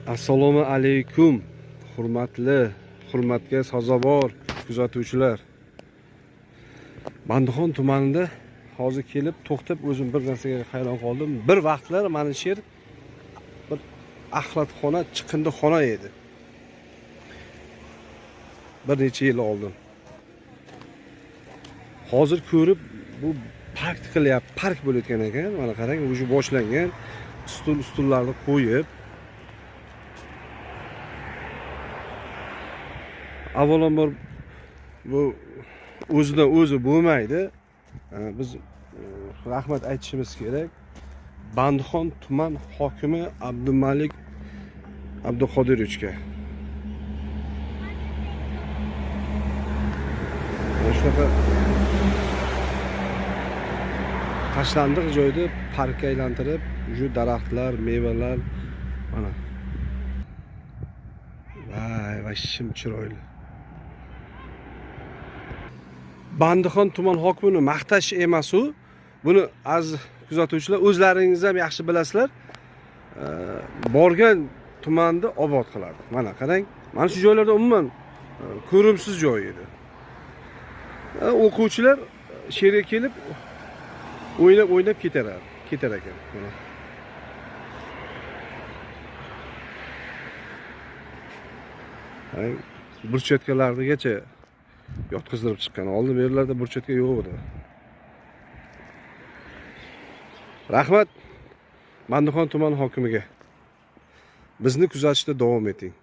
Assalomu alaykum, hurmatli, hurmatga sazovor kuzatuvchilar. Bandixon tumanida hozir kelib to'xtab o'zim bir narsaga hayron qoldim. Bir vaqtlar mana shu yer bir axlatxona, chiqindixona edi. Bir necha yil oldin. Hozir ko'rib bu park qilyapti, park bo'layotgan ekan. Mana qarang, уже boshlangan. Stul stullarni qo'yib avvalambor bu o'zidan o'zi bo'lmaydi. Biz rahmat aytishimiz kerak. Bandixon tuman hokimi Abdumalik Abduqodirovichga. Mana shunaqa tashlandiq joyda parkka aylantirib, shu daraxtlar, mevalar mana. Vay, vashim chiroyli. Bandixon tuman hokimini maqtash emas u. Buni aziz kuzatuvchilar o'zlaringiz ham yaxshi bilasizlar. Borgan tumanni obod qiladi. Mana qarang, mana shu joylarda umuman ko'rimsiz joy edi. O'quvchilar shu yerga kelib o'ynab o'ynab ketar ekan. Mana. Qarang, burchatkalargacha yotqizdirib chiqqan. Oldin bu yerlarda burchatka yo'q edi. Rahmat Bandixon tuman hokimiga. Bizni kuzatishda davom eting.